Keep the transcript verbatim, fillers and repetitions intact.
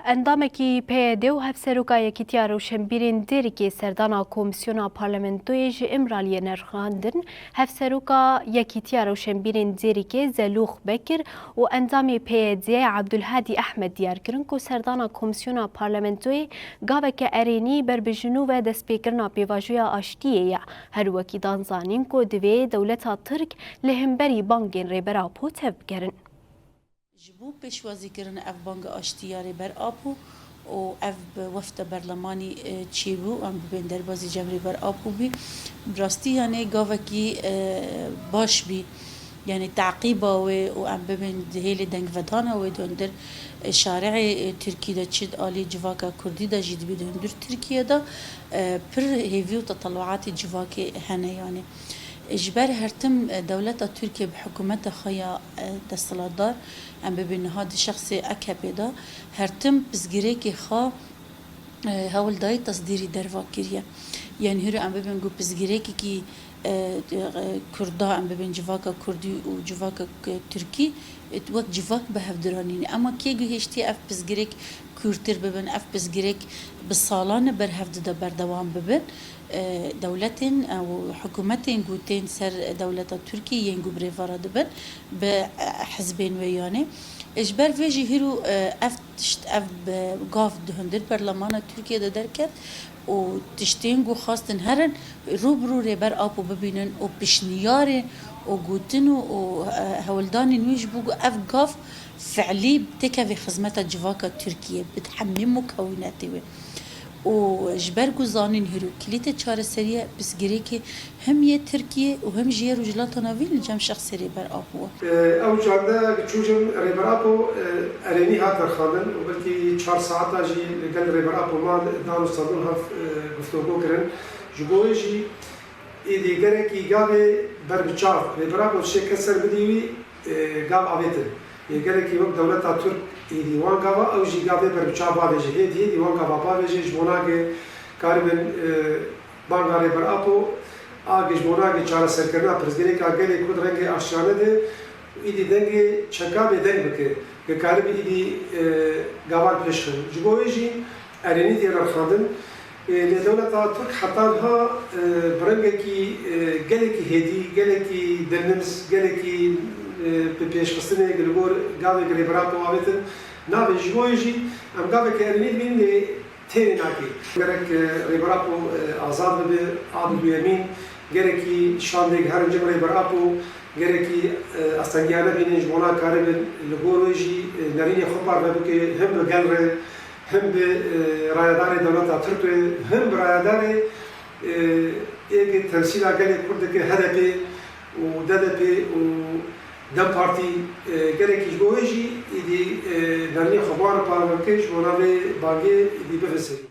Endamekî P Y D û Hevseroka Yekîtiya Rewşenbîrên Dêrikê serdana Komîsyona Parlamentoyê ji Îmraliyê nirxandin. Hevseroka Yekîtiya Rewşenbîrên Dêrikê Zelûx Bekir û endamê P Y D'yê Ebdulhadî Ehmed diyar kirin ku serdana Komîsyona Parlamentoyê gaveke erênî ber bi ji nû ve destpêkirina pêvajoya aştiyê ye. Her wekî dan zanîn ku divê dewleta Tirk li hemberî bangên Rêber Apo tevbigerin. Ji bo pêşwazîkirina ev banga aştî ya Rêber Apo û ev bi wefda berlemanî, e, çêbû, em bibên derbazî cem Rêber Apo bî. Bi rastî, yanî gavekî, e, baş bî. Yanî teqîba wê û em bibên di hêlê dengvedana wê di hundir, e, şarihê, e, Tirkî de çi di alî civaka Kurdî de jî dibî di hundir Tirkiye de, e, pir hêvî û tetewuatê civakê hene yanî. Ji ber her tim, e, dewleta Tirkiye bi hikûmeta xwe ya, e, desthilatdar, em bibên niha di şexsê A K P'ê de, her tim pirsgirêkê xwe, e, hewl dayî tesdîrî derva kiriye. Yanî hîro em bibên ku pirsgirêkekî, e, e, Kurda, em bibên civaka Kurdî û civaka k-, Tirkî, e, wek civak bi hev diranîne. Ema kê guhêştiye ev pirsgirêk kûrtir bibin, ev pirsgirêk bi salan e ber hev dide berdewam bibin. E, dewletên, e, û hikûmetên ku tên ser dewleta Tirkiyê yên ku bi rêvara dibin bi, e, hizbên wê yanê. E, ji ber vê jî hîro, e, ev tişt, ev bi gav di hundir berlemana Tirkiye de derket û tiştên ku xwestin herin rû bi rû Rêber Apo bibînin û pişniyarê û gotin û, û, e, hewldanên wî ji bo ku ev gav fiilî têkeve xizmeta civaka Tirkiye bi hemî mukewinetê wê. Û ji ber ku zanîn hîro kilîtê çareseriyê pirsgirêkê him yê Tirkiye û him jî yê Rojhilata Navîn li cem şexsê Rêber Apo ye. Ew çande çû cem Rêber Apo, e, erênî hat nirxandin û belkî çar saeta jî li gel Rêber Apo man dan û sedûn hat, e, guftûgo kirin. Ji bo wê jî êdî gerekî gavê ber bi çav Rêber Apo dişê kes ser bidî wî, e, gav avêtin. Yê gerekî wek dewleta Tirk êdî wan gava, ew jî gavê ber bi çav bavêje. Hêdî hêdî wan gava bavêje, ji bona ke karibin, e, banga Rêber Apo a, ji bona ke çareserkirina pirsgirêka gelê Kurd rengê aştiyane de, êdî dengê çeka bêdeng bike, ke karibe êdî, e, gavan pêş xin. Ji bo wê jî erênî tê nirxandin. E, lê dewleta Tirk heta niha, e, bi rengekî, e, gelekî hêdî, gelekî dilnims, gelekî, e, bi pêşxistinê li gor gavê Rêber Apo avêtin nabê. Ji bo wê jî em gaveke erênî dibînin lê têrê nake. Gerek, e, Rêber Apo, e, azad bibe, a bi duyemîn, gerekî şandê herin cem Rêber Apo, gerekî, e, astengiyane bînin ji bona karibin li gor wê jî, e, nerînê xwe parve bike, him bi gel re, him bi, e, rayedarê dewleta Tirk re, him bi rayedarê, e, ê ke temsîla gelê Kurd dike, H D P û D D P û DEM Partî, e, gerekî ji bo wê jî êdî, e, nerînê xwe bar parve bike, ji bona vê bangê êdî bive serî.